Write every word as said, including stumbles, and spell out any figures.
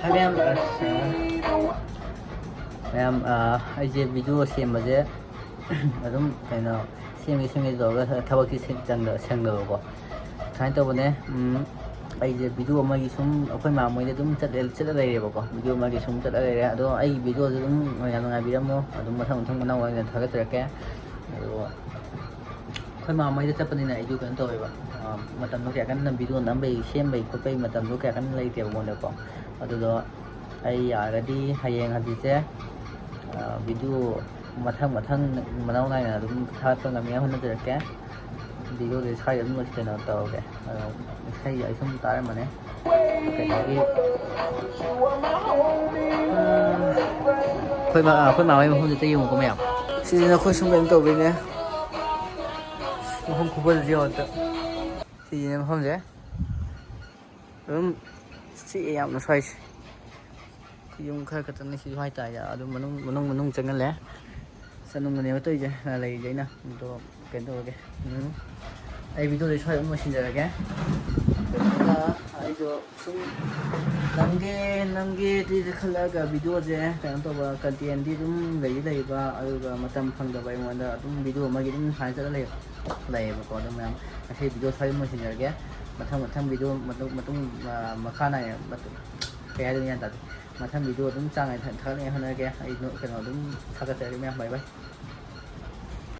ꯍꯥꯏ ꯃꯌꯥꯝ, ꯑꯁ, ꯃꯌꯥꯝ, ꯑ, ꯑꯩꯁꯦ ꯚꯤꯗꯤꯑꯣ ꯁꯦꯝꯕꯁꯦ ꯑꯗꯨꯝ ꯀꯩꯅꯣ ꯁꯦꯝꯒꯦ ꯁꯦꯝꯒꯦ ꯇꯧꯔꯒ ꯊꯕꯛꯇꯤ ꯁꯦꯡ-, ꯆꯪꯗ-, ꯁꯪꯗꯕꯀꯣ꯫ ꯁꯨꯃꯥꯏꯅ ꯇꯧꯕꯅꯦ, ꯎꯝ, ꯑꯩꯁꯦ ꯚꯤꯗꯤꯑꯣ ꯑꯃꯒꯤ ꯁꯨꯝ ꯑꯩꯈꯣꯏ ꯃꯥꯝꯃ ꯍꯣꯏꯗ ꯑꯗꯨꯝ ꯆꯠꯂꯦ-, ꯆꯠꯂ ꯂꯩꯔꯦꯕꯀꯣ꯫ ꯚꯤꯗꯤꯑꯣ ꯑꯃꯒꯤ ꯁꯨꯝ ꯆꯠꯂ ꯂꯩꯔꯦ꯫ ꯑꯗꯣ ꯑꯩꯒꯤ ꯚꯤꯗꯤꯑꯣꯁꯦ ꯑꯗꯨꯝ ꯌꯥꯝ ꯅꯨꯡꯉꯥꯏꯕꯤꯔꯝꯃꯣ꯫ ꯑꯗꯨꯝ ꯃꯊꯪ ꯃꯊꯪ ꯃꯅꯥꯎ ꯑꯣꯏꯅ ꯊꯥꯒꯠꯆꯔꯛꯀꯦ꯫ ꯑꯗꯣ ꯑꯩꯈꯣꯏ ꯃꯥꯝꯃ ꯍꯣꯏꯗ ꯆꯠꯄꯅꯤꯅ ꯑꯩꯁꯨ ꯀꯩꯅꯣ ꯇꯧꯋꯦꯕ, ꯑ, ꯃꯇꯝꯗꯣ ꯀꯌꯥ ꯀꯟꯅ ꯚꯤꯗꯤꯑꯣ ꯅꯝꯕꯩ ꯁꯦꯝꯕꯩ ꯈꯣꯠꯄꯩ ꯃꯇꯝꯗꯣ ꯀꯌꯥ ꯀꯟꯅ ꯂꯩꯇꯦꯕ ꯑꯩꯉꯣꯟꯗꯀꯣ꯫ ꯑꯗꯨꯗꯣ ꯑꯩ ꯌꯥꯔꯒꯗꯤ ꯍꯌꯦꯡ ꯍꯪꯆꯤꯠꯁꯦ, ꯑ, ꯚꯤꯗꯤꯑꯣ ꯃꯊꯪ ꯃꯊꯪ ꯃꯅꯥꯎ ꯅꯥꯏꯅ ꯑꯗꯨꯝ ꯊꯥꯒꯠꯄ ꯉꯝꯅꯤꯉꯥꯏ ꯍꯣꯠꯅꯖꯔꯛꯀꯦ꯫ ꯚꯤꯗꯤꯑꯣꯁꯦ ꯁ꯭ꯋꯥꯏꯗ ꯑꯗꯨꯝ ꯀꯩꯅꯣ ꯇꯧꯔꯒꯦ꯫ ꯑꯗꯣ ꯏꯁꯩ ꯑꯩ ꯁꯨꯝ ꯇꯥꯔꯝꯕꯅꯦ꯫ ꯀꯩꯅꯣꯒꯤ, ꯑꯩꯈꯣꯏ ꯃꯥ-, ꯑꯩꯈꯣꯏ ꯃꯥ ꯍꯣꯏ ꯃꯐꯝꯁꯦ ꯑꯝꯇ ꯌꯦꯡꯉꯨꯀꯣ ꯃꯌꯥꯝ꯫ ꯁꯤꯁꯤꯅ ꯑꯩꯈꯣꯏ ꯁꯨꯝ ꯀꯩꯅꯣ ꯇꯧꯕꯩꯅꯦ꯫ ꯃꯐꯝ ꯈꯨꯐꯖꯁꯦ ꯌꯦꯡꯉꯣ ꯑꯝꯇ꯫ ꯁꯤꯁꯤꯅꯦ ꯃꯐꯝꯁꯦ꯫ ꯑꯗꯨꯝ ꯆꯤꯛꯑꯦ ꯌꯥꯝꯅ ꯁ꯭ꯋꯥꯏꯁꯦ꯫ ꯌꯨꯝ ꯈꯔ ꯈꯛꯇꯅꯤ ꯁꯤꯁꯨ ꯍꯥꯏꯇꯥꯔꯦ꯫ ꯑꯗꯨꯝ ꯃꯅꯨꯡ, ꯃꯅꯨꯡ, ꯃꯅꯨꯡ ꯆꯪꯍꯜꯂꯦ꯫ ꯆꯠꯅꯤꯡꯕꯅꯦꯕ ꯇꯧꯔꯤꯁꯦ, ꯂꯩꯔꯤꯁꯦ ꯑꯩꯅ꯫ ꯑꯗꯣ ꯀꯩꯅꯣ ꯇꯧꯔꯒꯦ꯫ ꯎꯝ꯫ ꯑꯩ ꯚꯤꯗꯤꯑꯣꯁꯦ ꯁ꯭ꯋꯥꯏꯗ ꯑꯗꯨꯝ ꯂꯣꯏꯁꯤꯟꯖꯔꯒꯦ꯫ ꯑꯗꯨꯒ ꯑꯩꯗꯣ ꯁꯨꯝ ꯅꯝꯒꯦ, ꯅꯝꯒꯦꯗꯤ ꯈꯜꯂꯛꯑꯒ ꯚꯤꯗꯤꯑꯣꯁꯦ ꯀꯩꯅꯣ ꯇꯧꯕ, ꯀꯟꯇꯦꯟꯗꯤ ꯑꯗꯨꯝ ꯂꯩꯗꯤ ꯂꯩꯕ, ꯑꯗꯨꯒ ꯃꯇꯝ ꯐꯪꯗꯕ ꯑꯩꯉꯣꯟꯗ ꯑꯗꯨꯝ ꯚꯤꯗꯤꯑꯣ ꯑꯃꯒꯤ ꯑꯗꯨꯝ ꯁꯨꯃꯥꯏꯅ ꯆꯠꯂ ꯂꯩ-, ꯂꯩꯌꯦꯕꯀꯣ꯫ ꯑꯗꯨ ꯃꯌꯥꯝ ꯉꯁꯤ ꯚꯤꯗꯤꯑꯣ ꯁ꯭ꯋꯥꯏꯗ ꯑꯗꯨꯝ ꯂꯣꯏꯁꯤꯟꯖꯔꯒꯦ꯫ ꯃꯊꯪ, ꯃꯊꯪ ꯚꯤꯗꯤꯑꯣ ꯃꯇꯨꯡ, ꯃꯇꯨꯡ, ꯑ, ꯃꯈꯥ ꯅꯥꯏꯅ ꯃꯇꯨꯡ, ꯀꯩ ꯍꯥꯏꯗꯣꯏꯅꯣ ꯒ꯭ꯌꯥꯟ ꯇꯥꯗꯦ꯫ ꯃꯊꯪ ꯚꯤꯗꯤꯑꯣ ꯑꯗꯨꯝ ꯆꯥꯡ ꯅꯥꯏꯅ ꯊꯥꯒꯠꯅꯤꯡꯉꯥꯏ ꯍꯣꯠꯅꯔꯒꯦ꯫ ꯑꯩ ꯅꯣ-, ꯀꯩꯅꯣ ꯑꯗꯨꯝ ꯊꯥꯒꯠꯆꯔꯒꯦ ꯃꯌꯥꯝ꯫ ꯕꯥꯏ ꯕꯥꯏ꯫